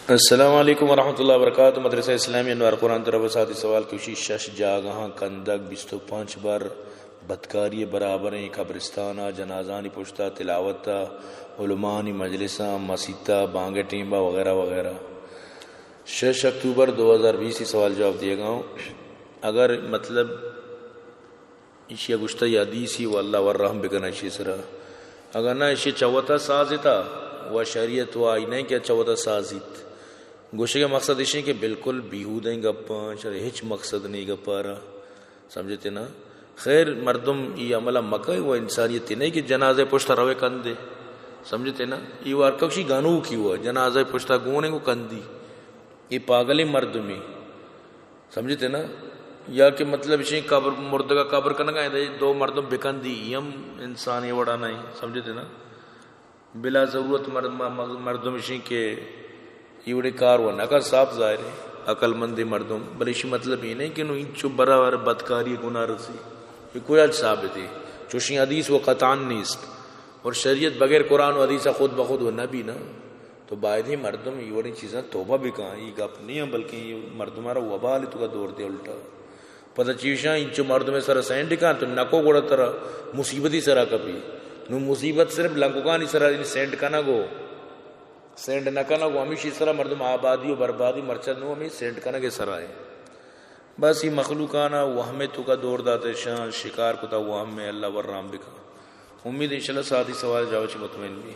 السلام علیکم ورحمۃ اللہ وبرکاتہ۔ مدرسہ اسلامی انوار قرآن طرف ساتھی سوال کشی شش جاگہاں کندگ بیست و پنچ بر بدکاری برابریں قبرستان ء جنازانی پشتا تلاوت ء علمانی مجلساں مسیتا بانگ ٹیمبا وغیرہ وغیرہ۔ شش اکتوبر دو ہزار بیس سوال جواب دیے گا ہوں۔ اگر مطلب ایشی ء گوشتہ یہ حدیثی و اللہ ور رحم بکن ایشی سرا۔ اگر نہ ایشی چوتا سازتا و شریعت و آئی نہیں کہ چوتا سازیت۔ گوشے کا مقصد ایشی کہ بالکل بیہودیں گپاں، شر ہچ مقصد نہیں گپارا۔ سمجھتے نا؟ خیر مردم یہ عملہ مکہ و انسانیت نہیں کہ جنازے پشت روے کندے۔ سمجھتے نا؟ یہ وار کشی گنو کی ہوا، جنازے پشتا گونے کو کندی۔ یہ پاگلیں مردمی۔ سمجھتے نا؟ یا کہ مطلب اشیں قبر، مردگا قبر کنگا ہے، دو مردم بکندی، یہ ہم انسانی وڑا نہیں۔ سمجھتے نا؟ بلا ضرورت مر-، م-، م-، مردم اشیں کہ یہ وڑے کار و نہ کن، صاف ظاہر ہے، عقل مندیں مردم۔ بلے اشی مطلب یہ نہیں کہ نو انچو برابر بدکاری گناہ رسی۔ یہ کوئی حد ثابت ہے؟ چوشیں حدیث و قطعاً نیست۔ اور شریعت بغیر قرآن و حدیث خود بخود و نبی نا۔ تو باید ہی مردم یہ وڑیں چیزاں توبہ بکاں، یہ گپ نہیں ہے، بلکہ یہ مردم را وبال تو کا دور دے الٹا۔ پتہ چیشاں انچو مردم سر سینڈ کاں تو نکو گڑا ترا مصیبتی سرا کپی۔ نو مصیبت صرف لنکوکانی سرا، یعنی سینڈ کنگو، سینڈ نہ کنگو، ہمیشی سرا مردم آبادی و بربادی مرچا نو ہمیں سینڈ کنگے سرا ہے۔ بس یہ مخلوقانا وہمے تو کا دور داتے شان، شکار کتا وہمے، اللہ ورام بکا۔ امید انشاءاللہ ساتھی سوال جواب چی مطمئن بھی۔